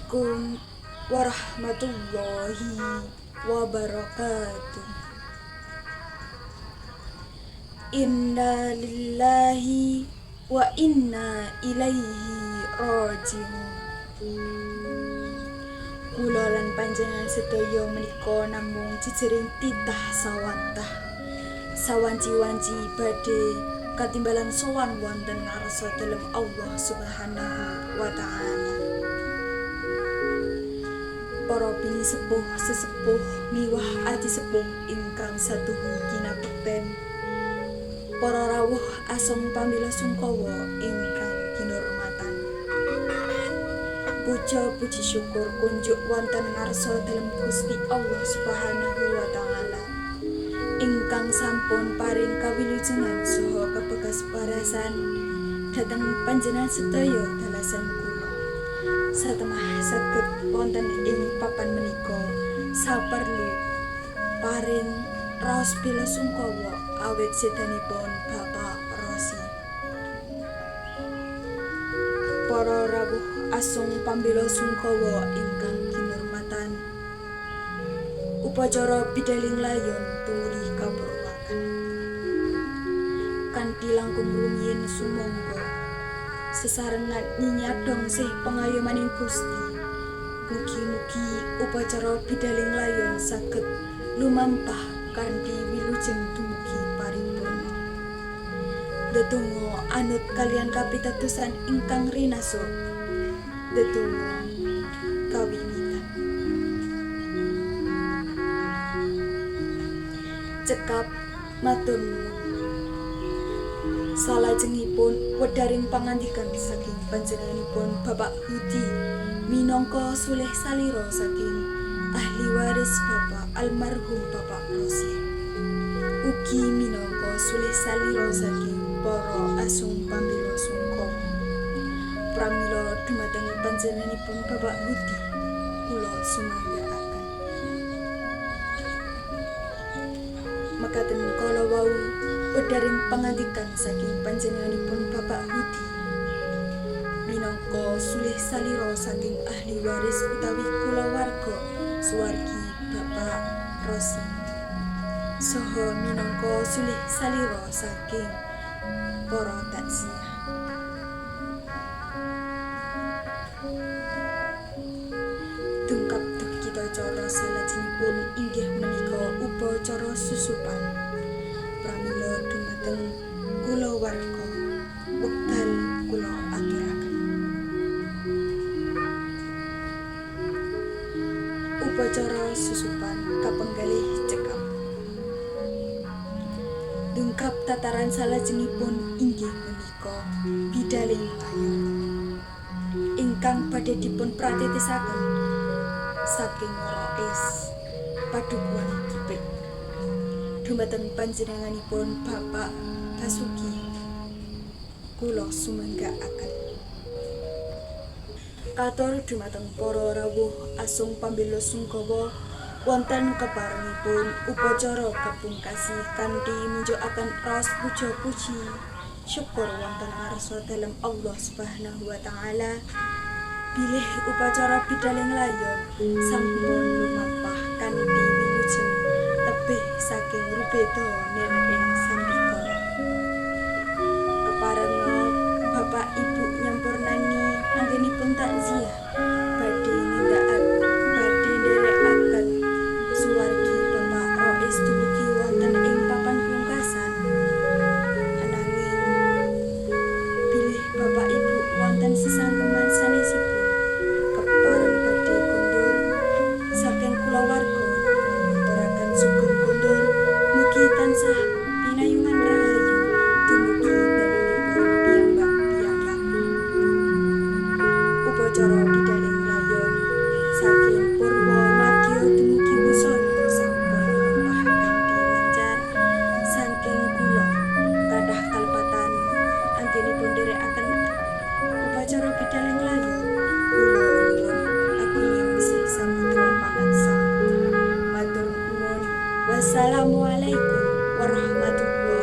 Assalamualaikum warahmatullahi wabarakatuh. Inna lillahi wa inna ilaihi rajiun. Kula lan panjenengan sedaya menika namung jejering titah sawantah. Sawanci-wanci badhe katimbalan sowan wonten ngarsa dalem Allah Subhanahu wa taala. Para pini sepuh sesepuh miwah adi sepuh ingkang satuhu kinabekten. Para rawuh asung pamila sungkawa ingkang kinurmatan. Puja puji syukur kunjuk wonten ngarsa dalem Gusti Allah Subhanahu wa taala ingkang sampun paring kawilujengan saha kebekas warasan dhateng panjenengan sedaya dalasan kula. Satemah saged wonten ing papan menika saperlu paring raos bela sungkawa awit sedanipun Bapak Rosi. Para rawuh asung pambela sungkawa ingkang kinurmatan, upacara bidaling layon tuli kapurwaken. Kanthi langkung rumiyin sumangga sesarengan nyinyadong sih pengayomaning Gusti. Mugi-mugi upacara bidaling layon saged lumampah kanthi wilujeng dumugi paripurna. Dedonga anut kalian kapitadosan ingkang rinaso. Dedonga kawiwitan. Cekap matur nuwun. Salajengipun wedharing pangandikan saking panjenenganipun Bapak Hudi minangka sulih salira saking ahli waris Bapak almarhum Bapak Rosi. Ugi minangka sulih salira saking para asung pambela sungkawa. Pramila dumateng panjenenganipun Bapak Hudi kula sumanggaaken. Mekaten kala wau wedharing pangandikan saking panjenenganipun Bapak Hudi minangka sulih salira saking ahli waris utawi kulawarga suwargi Bapak Rosi saha minangka sulih salira saking para takziah. Dungkap kita cara salajengipun inggih menika upacara susupan. Pramila dumateng kulawarga wekdal kula aturaken. Upacara susupan kapenggalih cekap. Dungkap tataran salajengipun inggih menika bidaling layon ingkang badhe dipun pratitisaken saking Rois Padukuhan Kipik. Dumateng panjenenganipun Bapak Basuki kula sumanggaaken. Katur dumateng para rawuh asung pambela sungkawa wonten keparengipun upacara kepungkasi kanthi munjukaken raos puja puji syukur wonten ngarsa dalem Allah Subhanahu wa taala bilih upacara bidaling layon sampun lumampah kanthi wilujeng tebih saking rubeda nir ing sambikala. Keparenga Bapak Ibu nyampurnani anggenipun takziah badhe nindakaken badhe nderekaken suwargi Bapak Rois dumugi wonten ing papan pungkasan. Ananging bilih Bapak Ibu wonten sesanggeman sanesipun kepareng badhe kondur saking kulawarga ngaturaken sugeng kondur mugi tansah pinayungan rahayu dumugi danunipun piyambak-piyambak. Upacara bidaling layon saking Purwa Madya dumugi Wusana sampun lumampah kanthi lancar saking kula kathah kalepatan anggenipun nderekaken upacara bidaling layon kula nyuwun agunging sih samudra pangaksama. Matur nuwun. Wassalamualaikum warahmatullahi.